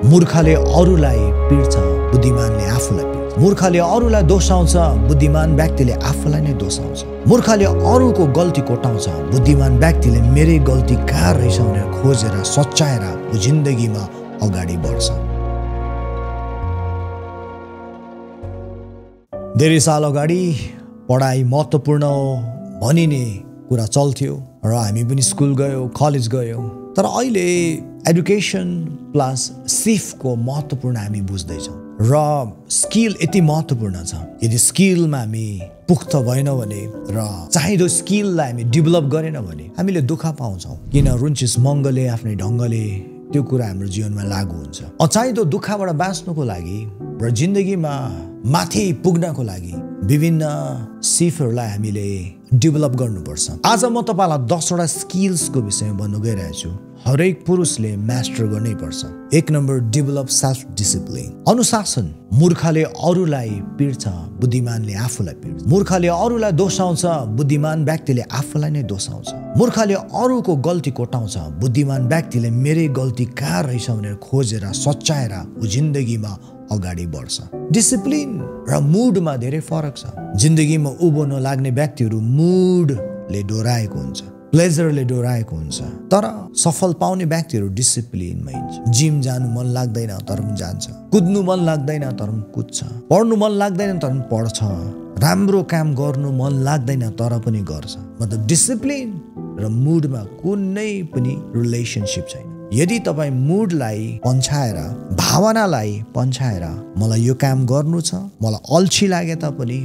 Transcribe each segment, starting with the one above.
मूर्खले अरूलाई पिर्छ, बुद्धिमानले आफूलाई पिर्छ। मूर्खले अरूलाई दोषाउँछ, बुद्धिमान व्यक्तिले आफूलाई नै दोषाउँछ। मूर्खले अरूको गल्ती कोटाउँछ, बुद्धिमान व्यक्तिले मेरै गल्ती कहाँ रहेछ भनेर खोजेर सच्याएर ऊ जिन्दगीमा अगाडि बढ्छ। धेरै साल अगाडि पढाइ महत्त्वपूर्ण हो भनिने कुरा चल्थ्यो र हामी पनि स्कुल गयौँ, कलेज गयौँ। तर अहिले एडुकेसन प्लस सिफको महत्त्वपूर्ण हामी बुझ्दैछौँ र स्किल यति महत्त्वपूर्ण छ। यदि स्किलमा हामी पुख्त भएनौँ भने र चाहिँदो स्किललाई हामी डेभलप गरेन भने हामीले दुःख पाउँछौँ। किन रुन्चिस महँगोले आफ्नै ढङ्गले त्यो कुरा हाम्रो जीवनमा लागू हुन्छ। अचाहिँदो दुःखबाट बाँच्नुको लागि र जिन्दगीमा माथि पुग्नको लागि विभिन्न सिफहरूलाई हामीले डेभलप गर्नुपर्छ। आज म तपाईँलाई 10वटा स्किल्सको विषयमा भन्नु गइरहेको छु। हरेक पुरुषले मास्टर गर्नै पर्छ। 1 नम्बर, डेभलप सेल्फ डिसिप्लिन, अनुशासन। मूर्खले अरूलाई पिर्छ, बुद्धिमानले आफूलाई पिर्छ। मूर्खले अरूलाई दोषाउँछ, बुद्धिमान व्यक्तिले आफूलाई नै दोषाउँछ। मूर्खले अरूको गल्ती कोटाउँछ, बुद्धिमान व्यक्तिले मेरै गल्ती कहाँ रहेछ भनेर खोजेर सच्याएर ऊ जिन्दगीमा अगाडि बढ्छ। डिसिप्लिन र मुडमा धेरै फरक छ। जिन्दगीमा उभो नलाग्ने व्यक्तिहरू मुडले डोराएको हुन्छ, प्लेजरले डोराएको हुन्छ। तर सफल पाउने व्यक्तिहरू डिसिप्लिनमा हिँड्छ। जिम जानु मन लाग्दैन तर पनि जान्छ, कुद्नु मन लाग्दैन तर पनि कुद्छ, पढ्नु मन लाग्दैन तर पनि पढ्छ, राम्रो काम गर्नु मन लाग्दैन तर पनि गर्छ। मतलब डिसिप्लिन र मुडमा कुनै पनि रिलेसनसिप छैन। यदि तपाईँ मुडलाई पन्छाएर, भावनालाई पन्छाएर मलाई यो काम गर्नु छ, मलाई अल्छी लागे तापनि,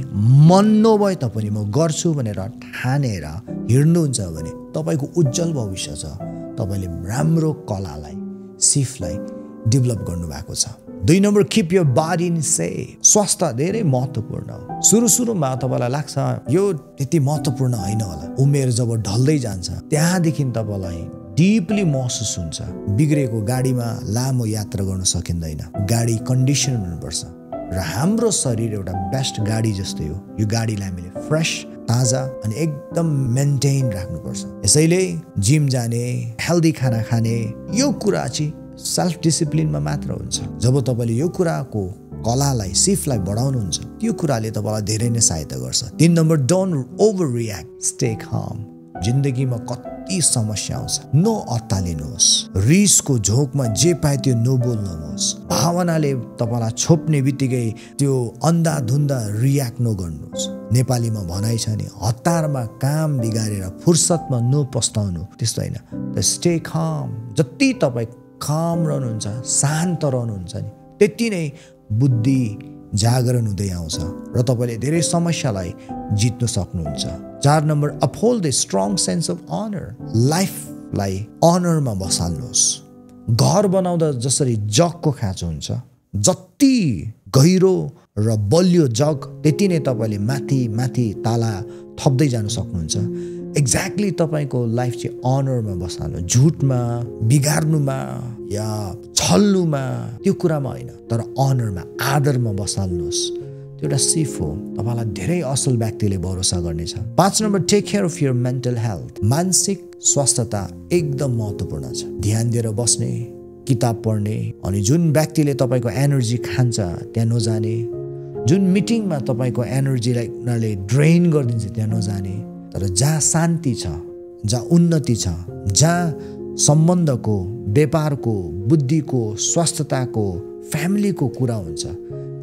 मन नभए तापनि म गर्छु भनेर ठानेर हिँड्नुहुन्छ भने तपाईँको उज्जवल भविष्य छ। तपाईँले राम्रो कलालाई, सिफलाई डेभलप गर्नुभएको छ। 2 number, keep your body in safe. स्वास्थ्य धेरै महत्त्वपूर्ण हो। सुरुमा तपाईँलाई लाग्छ यो त्यति महत्त्वपूर्ण होइन होला। उमेर जब ढल्दै जान्छ त्यहाँदेखि तपाईँलाई डिपली महसुस हुन्छ बिग्रेको गाडीमा लामो यात्रा गर्न सकिँदैन। गाडी कन्डिसन हुनुपर्छ र हाम्रो शरीर एउटा बेस्ट गाडी जस्तै हो। यो गाडीलाई हामीले फ्रेस, ताजा अनि एकदम मेन्टेन राख्नुपर्छ। यसैले जिम जाने, हेल्दी खाना खाने, यो कुरा चाहिँ सेल्फ डिसिप्लिनमा मात्र हुन्छ। जब तपाईँले यो कुराको कलालाई, सिफलाई बढाउनुहुन्छ, त्यो कुराले तपाईँलाई धेरै नै सहायता गर्छ। 3 number, don't over react, stay calm. जिन्दगीमा कति समस्या आउँछ, नअत्तालिनुहोस्। रिसको झोकमा जे पाए त्यो नबोल्नुहोस्। भावनाले तपाईँलाई छोप्ने बित्तिकै त्यो अन्धाधुन्दा रियाक्ट नगर्नुहोस्। नेपालीमा भनाइ छ नि, हतारमा काम बिगारेर फुर्सदमा नपस्ताउनु, त्यस्तो होइन। The stay calm. जति तपाईँ काम रहनुहुन्छ, शान्त रहनुहुन्छ नि, त्यति नै बुद्धि जागरण हुँदै आउँछ र तपाईँले धेरै समस्यालाई जित्न सक्नुहुन्छ। 4 number, uphold the strong sense of honour. लाइफलाई अनरमा बसाल्नुहोस्। घर बनाउँदा जसरी जगको खाँचो हुन्छ, जति गहिरो र बलियो जग त्यति नै तपाईँले माथि ताला थप्दै जान सक्नुहुन्छ। एक्ज्याक्टली तपाईँको लाइफ चाहिँ अनरमा बसाल्नु, झुटमा, बिगार्नुमा या छल्नुमा, त्यो कुरामा होइन, तर अनरमा, आदरमा बसाल्नुहोस्। त्यो एउटा सिफ हो। तपाईँलाई धेरै असल व्यक्तिले भरोसा गर्नेछ। 5 number, take care of your mental health. मानसिक स्वास्थ्यता एकदम महत्त्वपूर्ण छ। ध्यान दिएर बस्ने, किताब पढ्ने, अनि जुन व्यक्तिले तपाईँको एनर्जी खान्छ त्यहाँ नजाने, जुन मिटिङमा तपाईँको एनर्जीलाई उनीहरूले ड्रेन गरिदिन्छ त्यहाँ नजाने। तर जहाँ शान्ति छ, जहाँ उन्नति छ, जहाँ सम्बन्धको, व्यापारको, बुद्धिको, स्वास्थ्यताको, फ्यामिलीको कुरा हुन्छ,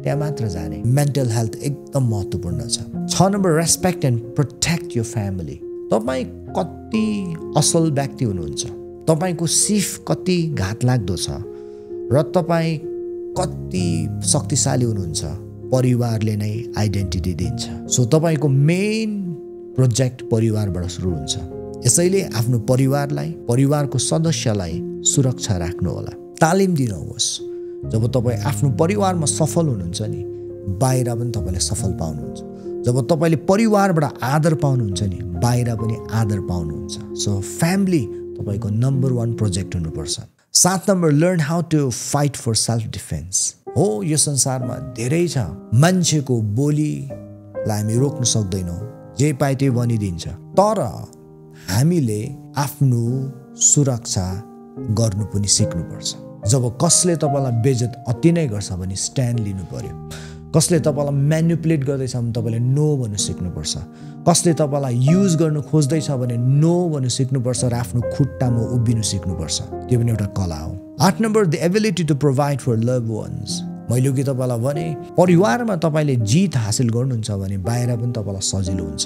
त्यहाँ मात्र जाने। मेन्टल हेल्थ एकदम महत्त्वपूर्ण छ। 6 number, respect and protect your family. तपाईँ कति असल व्यक्ति हुनुहुन्छ, तपाईँको सिफ कति घातलाग्दो छ र तपाईँ कति शक्तिशाली हुनुहुन्छ, परिवारले नै आइडेन्टिटी दिन्छ। सो तपाईँको मेन प्रोजेक्ट परिवारबाट सुरु हुन्छ। यसैले आफ्नो परिवारलाई, परिवारको सदस्यलाई सुरक्षा राख्नु होला, तालिम दिनुहोस्। जब तपाईँ आफ्नो परिवारमा सफल हुनुहुन्छ नि, बाहिर पनि तपाईँले सफल पाउनुहुन्छ। जब तपाईँले परिवारबाट आदर पाउनुहुन्छ नि, बाहिर पनि आदर पाउनुहुन्छ। सो फ्यामिली तपाईँको नम्बर 1 प्रोजेक्ट हुनुपर्छ। 7 number, learn how to fight for self defence. हो, यो संसारमा धेरै छ। मान्छेको बोलीलाई हामी रोक्न सक्दैनौँ, जे पाए त्यही भनिदिन्छ। तर हामीले आफ्नो सुरक्षा गर्नु पनि सिक्नुपर्छ। जब कसले तपाईँलाई बेइज्जत अति नै गर्छ भने स्ट्यान्ड लिनु पर्यो। कसले तपाईँलाई म्यानिपुलेट गर्दैछ भने तपाईँले नो भन्नु सिक्नुपर्छ। कसले तपाईँलाई युज गर्नु खोज्दैछ भने नो भन्नु सिक्नुपर्छ र आफ्नो खुट्टामा उभिनु सिक्नुपर्छ। त्यो पनि एउटा कला हो। 8 number, the ability to provide for love ones. मैले कि तपाईँलाई भने परिवारमा तपाईँले जित हासिल गर्नुहुन्छ भने बाहिर पनि तपाईँलाई सजिलो हुन्छ।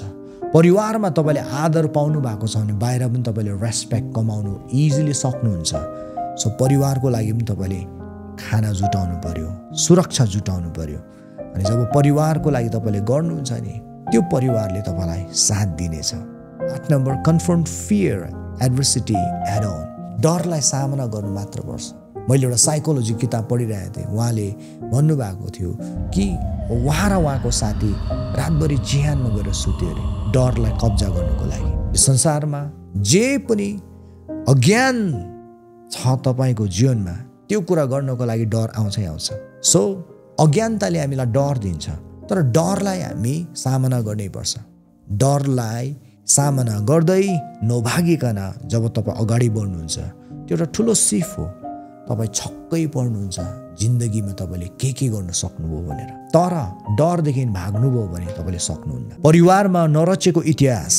परिवारमा तपाईँले आदर पाउनु भएको छ भने बाहिर पनि तपाईँले रेस्पेक्ट कमाउनु इजिली सक्नुहुन्छ। सो परिवारको लागि पनि तपाईँले खाना जुटाउनु पर्यो, सुरक्षा जुटाउनु पर्यो। अनि जब परिवारको लागि तपाईँले गर्नुहुन्छ नि त्यो परिवारले तपाईँलाई साथ दिनेछ। 8 number, confront fear adversity head on. डरलाई सामना गर्नु मात्र पर्छ। मैले एउटा साइकोलोजी किताब पढिरहेको थिएँ। उहाँले भन्नुभएको थियो कि उहाँ र उहाँको साथी रातभरि चिहानमा गएर सुत्यो अरे डरलाई कब्जा गर्नुको लागि। यो संसारमा जे पनि अज्ञान छ तपाईँको जीवनमा त्यो कुरा गर्नको लागि डर आउँछै आउँछ। सो अज्ञानताले हामीलाई डर दिन्छ, तर डरलाई हामी सामना गर्नैपर्छ। डरलाई सामना गर्दै नभागिकन जब तपाईँ अगाडि बढ्नुहुन्छ त्यो एउटा ठुलो सिफ हो। तपाईँ छक्कै पर्नुहुन्छ जिन्दगीमा तपाईँले के गर्नु सक्नुभयो भनेर। तर डरदेखि भाग्नुभयो भने तपाईँले सक्नुहुन्न। परिवारमा नरचेको इतिहास,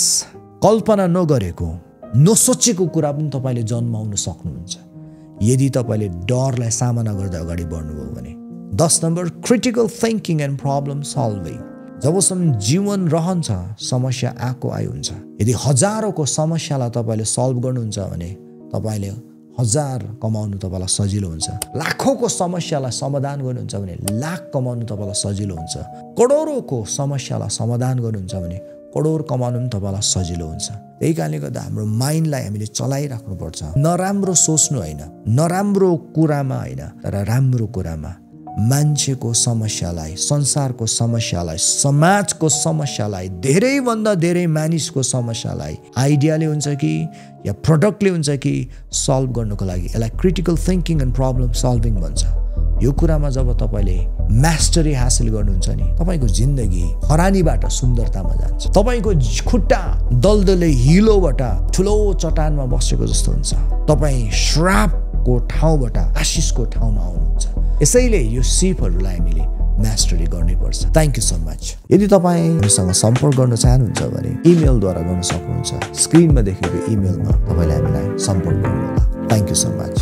कल्पना नगरेको नसोचेको कुरा पनि तपाईँले जन्माउन सक्नुहुन्छ यदि तपाईँले डरलाई सामना गर्दै अगाडि बढ्नुभयो भने। 10 number, critical thinking and problem solving. जबसम्म जीवन रहन्छ समस्या आएको हुन्छ। यदि हजारौंको समस्यालाई तपाईँले सल्भ गर्नुहुन्छ भने तपाईँले 1000 कमाउनु तपाईँलाई सजिलो हुन्छ। लाखौंको समस्यालाई समाधान गर्नुहुन्छ भने लाख कमाउनु तपाईँलाई सजिलो हुन्छ। करोडौंको समस्यालाई समाधान गर्नुहुन्छ भने करोड कमाउनु पनि तपाईँलाई सजिलो हुन्छ। त्यही कारणले गर्दा हाम्रो माइन्डलाई हामीले चलाइराख्नुपर्छ। नराम्रो सोच्नु होइन, नराम्रो कुरामा होइन, तर राम्रो कुरामा मान्छेको समस्यालाई, संसारको समस्यालाई, समाजको समस्यालाई, धेरैभन्दा धेरै मानिसको समस्यालाई आइडियाले हुन्छ कि या प्रोडक्टले हुन्छ कि सल्भ गर्नको लागि यसलाई critical thinking and problem solving भन्छ। यो कुरामा जब तपाईँले मास्टरी हासिल गर्नुहुन्छ नि तपाईँको जिन्दगी हरानीबाट सुन्दरतामा जान्छ। तपाईँको खुट्टा दलदले हिलोबाट ठुलो चट्टानमा बसेको जस्तो हुन्छ। तपाईँ श्रापको ठाउँबाट आशिषको ठाउँमा आउनुहुन्छ। यसैले यो सिपहरूलाई हामीले मास्टरी गर्नैपर्छ। Thank you so much. यदि तपाईँ हामीसँग सम्पर्क गर्न चाहनुहुन्छ भने इमेलद्वारा गर्न सक्नुहुन्छ। स्क्रिनमा देखेको इमेलमा तपाईँले हामीलाई सम्पर्क गर्नुहोला। Thank you so much.